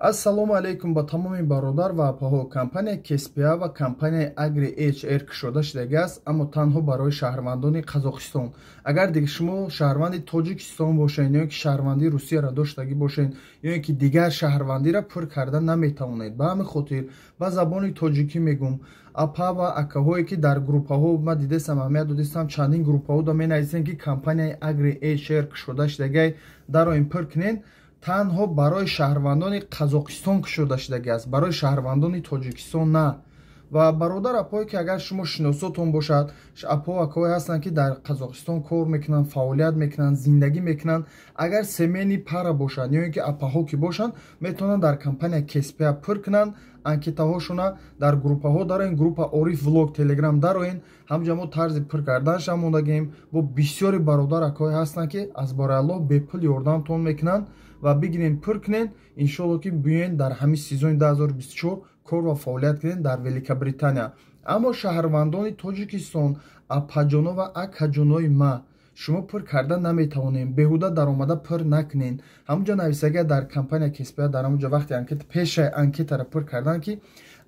Ассалому алайкум ба тамоми бародар ва апаҳо. Компанияи Кеспиа ва компанияи Агри HR кушода шудагӣ аст, аммо танҳо барои шаҳрвандони Қазоқистон. Агар дигар шумо шаҳрванди Тоҷикистон бошед ё ки шаҳрвандии Русияро доштагӣ бошед, ё ки дигар шаҳрвандиро пур карда наметавонед. Ба ҳамин хотир ба забони тоҷикӣ мегӯм: апа ва акаҳое, ки дар группаҳо ма дидестам, аҳамият додистам, чандин группаҳо да менависем, ки компанияи Агри HR кушода шудагиай, дароин, пур кунед, танҳо барои шаҳрвандони Қазоқистон кушода шудагӣ аст, барои шаҳрвандони Тоҷикистон на. Ва бародар, апое, ки агар шумо шиносотон бошад, апо, акое ҳастанд, ки дар Қазоқистон кор мекунанд, фаъолият мекунанд, зиндагӣ мекунанд, агар семейный пара бошанд ё ин ки апаҳо ки бошанд, метавонанд дар компания Кеспия пур кунанд анкетаҳошона. Дар группаҳо дароен, группа Ориф Влог Телеграм дароен, ҳамҷа мо тарзи пур карданашам мондагем. Бо бисёри бародар, акое ҳастанд, ки аз бори Аллоҳ бепул ёрдамтон мекунанд ва бигирен, пур кунен. Иншоалло, ки биёен, дар ҳамин сезони 2024 кор ва фаъолият кунен дар Великобритания. Аммо шаҳрвандони Тоҷикистон, апаҷоно ва акаҷонои ма, шумо пур карда наметавонем. Беҳуда даромада пур накунен. Ҳамунҷо нависага дар компания Кеспия, дар ҳамунҷо вақти анкета, пешаи анкетаро пур кардан, ки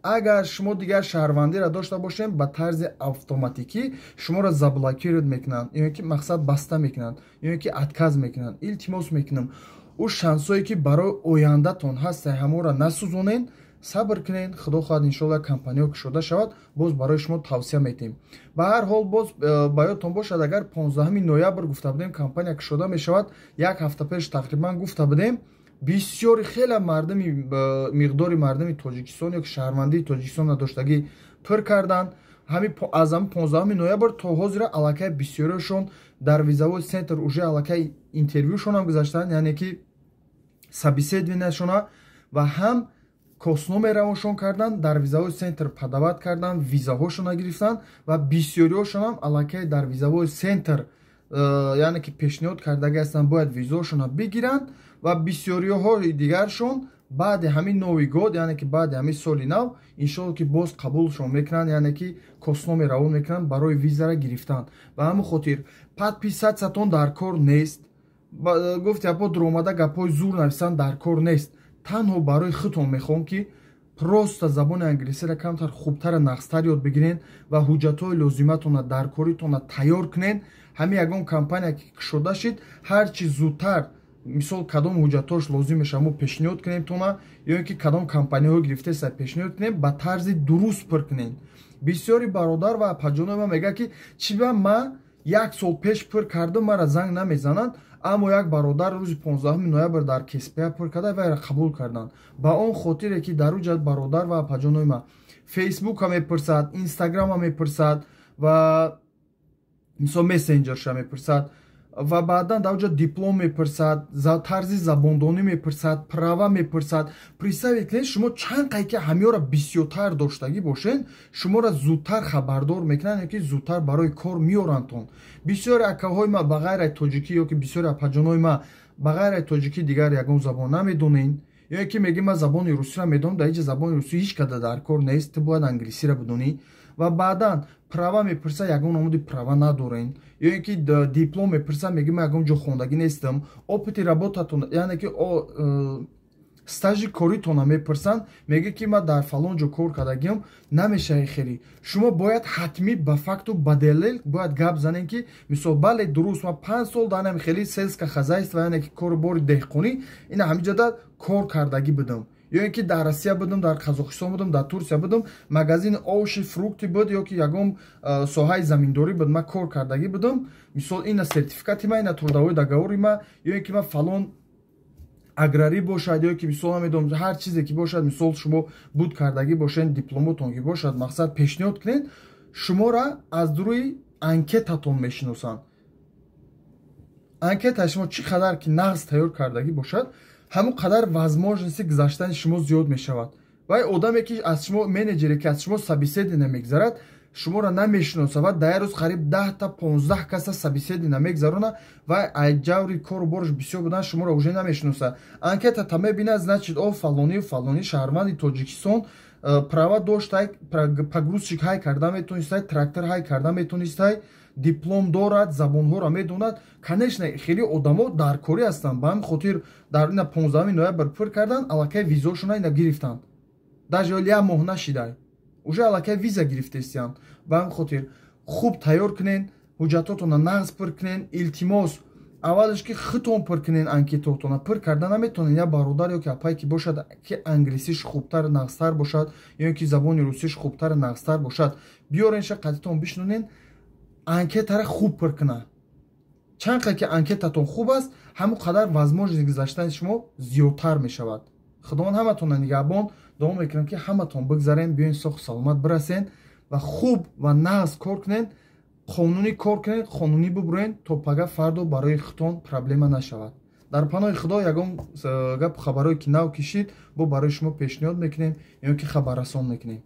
агар шумо дигар шаҳрвандиро дошта бошем, ба тарзи автоматикӣ шуморо заблокировать мекунанд ё ки мақсад баста мекунанд, ё ки отказ мекунанд. Илтимос мекунам, ӯ шансое, ки барои ояндатон ҳаста, ҳамонро насӯзонен, сабр кунен. Худо хоҳад, иншоалло, компаниҳо кушода шавад, боз барои шумо тавсия метиҳем. Ба ҳар ҳол, боз ба ёдтон бошад, агар 15 ноябр гуфта будем, компания кушода мешавад, як ҳафта пеш тақрибан гуфта будем, бисёри хеле мардуми, миқдори мардуми Тоҷикистон ё ки шаҳрвандии Тоҷикистон надоштагӣ пур карданд. Ҳами аз ҳами 15 ноябр то ҳозира аллакай бисёриашон дар визовой центр уже аллакай интервюшонам гузаштанд, яъне ки собеседованияшона, ва ҳам CoS номеравоншон кардан, дар визовой центр подавать кардан, визаҳошона гирифтанд ва бисёриҳошонам аллакай дар визовой центр, яъне ки пешниҳод кардаги ҳастанд, бояд визаҳошона бигиранд. Ва бисёриҳои дигаршон баъди ҳамин Новый год, яъне ки баъди ҳамин соли нав, иншоалло, ки боз қабулшон мекунанд, яъне ки CoS номе равон мекунанд барои визара гирифтан. Ба ҳамин хотир подписатьсятон дар кор нест. Гуфти апо, дуромада гапҳои зур нависан дар кор нест. Танҳо барои худтон мехоҳам, ки просто забони англисиро камтар хубтара, нағзтар ёд бигирен ва ҳуҷҷатҳои лозиматона, даркоритона тайёр кунен. Ҳамин ягон компания ки кушода шид, ҳарчи зудтар, мисол, кадом ҳуҷҷатҳош лозим мешавад, мо пешниҳод кунем тона, ё ин ки кадом компанияҳо гирифтеса, пешниҳод кунем, ба тарзи дуруст пур кунем. Бисёри бародар ва апаҷонои ман мегӯяд, ки чӣ ба ма як сол пеш пур кардам, мара занг намезананд, аммо як бародар рӯзи 15 ноябр дар Кеспия пур карда, вайра қабул карданд. Ба он хотире, ки дар уҷа, бародар ва апаҷонои ма, Фейсбука мепурсад, Инстаграма мепурсад ва мисол мессенҷерша мепурсад ва баъдан дар уҷа диплом мепурсад, тарзи забондонӣ мепурсад, права мепурсад. Представить кунед, шумо чанд қай ки ҳамёра бисёртар доштагӣ бошед, шуморо зудтар хабардор мекунанд ё ки зудтар барои кор меорандтон. Бисёри акаҳои ма ба ғайр аз тоҷикӣ ё ки бисёри апаҷонои ма ба ғайр аз тоҷикӣ дигар ягон забон намедонед, ё ки мегӣ: «Ман забони русиро медонам». Дар иҷа забони русӣ ҳеҷ када дар кор нест, ту бояд англисиро бидонӣ. Ва баъдан права мепурса, ягон намуди права надорен, ё ин ки диплом мепурса, меги: «Ман ягон ҷо хондагӣ нестам». Опыти работатон, яъне ки стажи коритона мепурсанд, меги, ки ман дар фалон ҷо кор кардагиам. Намешавӣ хеле. Шумо бояд ҳатмӣ ба факту, ба далел бояд гап занем, ки мисол, бале, дуруст, ман 5 сол дар ҳами хели сельско хозяйство, яъне ки кору бори деҳқонӣ, ина ҳамиҷода кор кардагӣ будам, ё ин ки дар Россия будам, дар Қазоқистон будам, дар Турсия будам, магазини овощи, фрукты буд ё ки ягон соҳаи заминдорӣ буд, ман кор кардагӣ будам. Мисол, ина сертификати ма, ина трудовой договори ма, ё ин ки ман фалон аграрӣ бошад, ё ки мисол, намедонам, ҳар чизе ки бошад, мисол, шумо буд кардагӣ бошед, дипломотон ки бошад, мақсад, пешниҳод кунед. Шуморо аз рӯи анкетатон мешиносанд. Анкетаи шумо чӣ қадар ки нағз тайёр кардагӣ бошад, ҳамон қадар возможности гузаштани шумо зиёд мешавад. Вай одаме, ки аз шумо, менеҷере, ки аз шумо собеседование мегузарад, шуморо намешиносад ва дар як рӯз қариб 10-та, 15 каса собеседование мегузарона ва ай ҷаври кору борш бисёр будан шуморо уже намешиносад. Анкетата мебинад, значит, о, фалонию фалонӣ, шаҳрванди Тоҷикистон, права доштай, погрузчик ҳай карда метонистай, трактор ҳай карда метонистай. Диплом дорад, забонҳоро медонад. Конечно, хеле одамо дар корӣ ҳастанд. Ба ҳамин хотир дар ина 15 ноябр пур кардан, аллакай визошона ина гирифтанд. Даже як моҳ нашидай, уже аллакай виза гирифтестиянд. Ба ҳамин хотир хуб тайёр кунен, ҳуҷҷатотона нағз пур кунен. Илтимос, аввалаш ки худтон пур кунен. Анкетотона пур карда наметонен, я бародар ё ки апае ки бошад, ки англисиш хубтар, нағзтар бошад ё ки забони русиш хубтар, нағзтар бошад, биёренша, қатитон бишнонен, анкетара хуб пур куна. Чанд қадр ки анкетатон хуб аст, ҳамон қадар возможность гузаштани шумо зиёдтар мешавад. Худованд ҳаматонро нигаҳбон. Дуо мекунам, ки ҳаматон бигзарен, биёен, соху саломат бирасен ва хуб ва нағз кор кунен, қонунӣ кор кунед, қонунӣ бубурен, то пага фардо барои худтон проблема нашавад. Дар паноҳи Худо. Ягон гапу хабарое ки нав кишид, бо барои шумо пешниҳод мекунем ё ки хабаррасон мекунем.